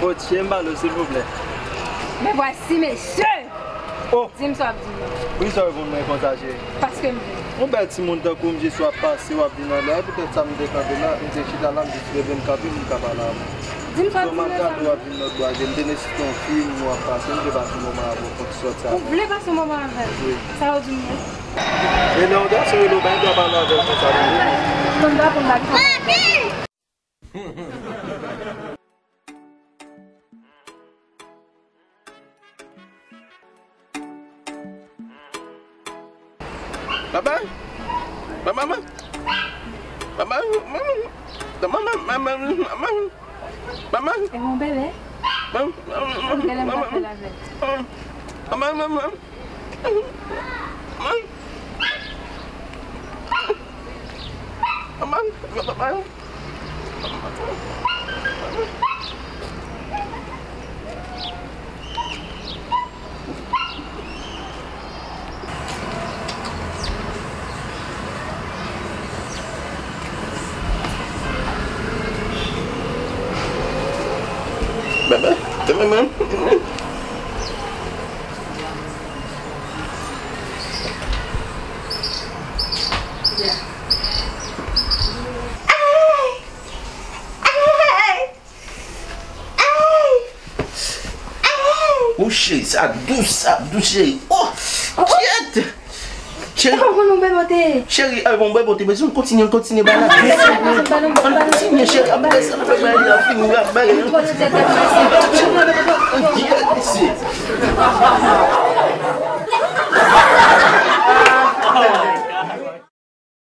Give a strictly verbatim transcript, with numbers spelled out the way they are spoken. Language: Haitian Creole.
Pòtye m balo, silvouplè. Me voici, mesye! Oh! Di m sa w ap di m nan. Poukisa w reponn mwen konsa, cheri? Paske m vle. Yon bèl timoun tankou m, jis w ap pase, w ap vin anlè a, poutèt sa m te kanpe la, m te chita la, m jis leve m kanpe pou m ka pale avè w. Di m sa w ap di m nan. Sou malgre w ap vin lòt bò a, m te nesesite yon fi, m w ap pase, m te pase yon moman avè w, kont sòti avè w. Ou vle pase yon moman avè m? Wi. Sa w di m nan? E lè yon gason rele w, pa gen dwa pale avè l konsa, tande? Konn dwa pou m pa gen konn. Baba! Baba! Baba! Baba! Baba! Baba! E mon bebe? Baba! Baba! Baba! Baba! Baba, baba, baba. Oh, cheri, sa dous, sa dous, cheri. Oh, kyèt! Cheri. Cheri, ay, bon, bèbote, bezwen kontinye, kontinye, ba la. Kontinye, cheri, ap fè sa, ap fè bagay la, fini, ap bagay la.